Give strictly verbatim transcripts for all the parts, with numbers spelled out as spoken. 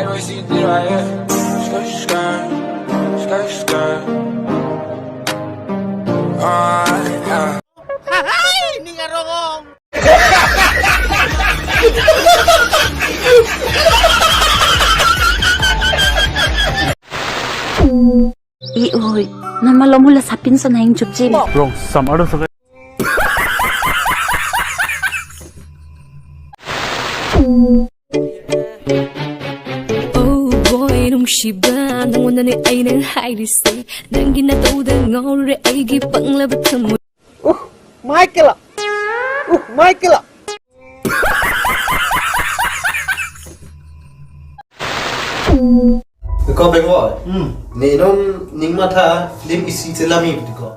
Skirt, skirt, skirt, skirt. Ah, ah. I ui, nama lo mula sapin so nang chupji. Rong sam aro sa. Oh boy, nung shiba, nung wana ne ai nang hai ri se, nang gina tau da ngau re ai gi pang la ba thamu. Uh, Michael. Uh, Michael. Ko Bengal. Hmm. Nenom ning matha film isi chelami ko.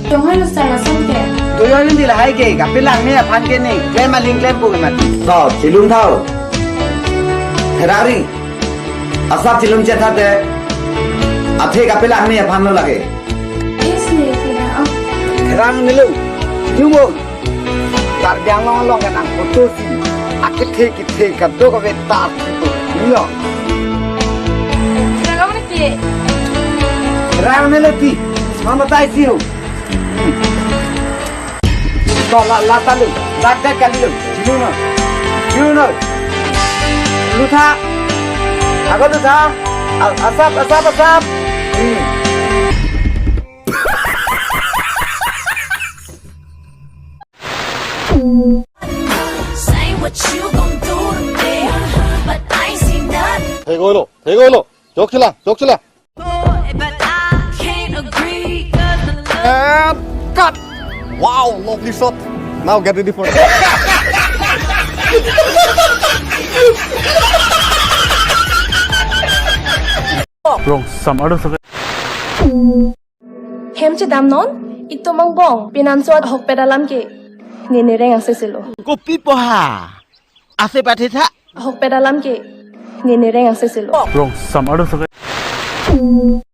Tonghai lo sar asam ke. Doyong ni lahai ke, kapelang ne aphan ke ne, klem aling klem pu ke mati. So, chilum thau. Ferrari. Asap chilum chetha te. Athe kapelang ne aphan lo lake. Yes, ne, kira, oh. Rang nelo. Yumo. Karbi Anglong along kenang photo si. Akethe kethe kadokave ta. Yo. Rang nelo ti. Rang nelo ti. Mama tai si ho. Hmm. To la, la ta lu. La ta kali lu. Chinu no. Chinu no. Lutha. Ago lutha. A-, asap, asap, asap. Hmm. Say what you gon' do to me, but I ain't seen nothing. Thek oi lo, thek oi lo. Chok chila, chok chila. But I can't agree, 'cause the love And cut! Wow, lovely shot. Now get ready for Rong sam aro sa. Hem chedam non, itum angbong, pinanso ahokpet alam ke, ne nereng angse selo. Kopi poha? Ase pathe tha? Ahokpet alam ke, ne nereng angse selo. Rong sam aro sa.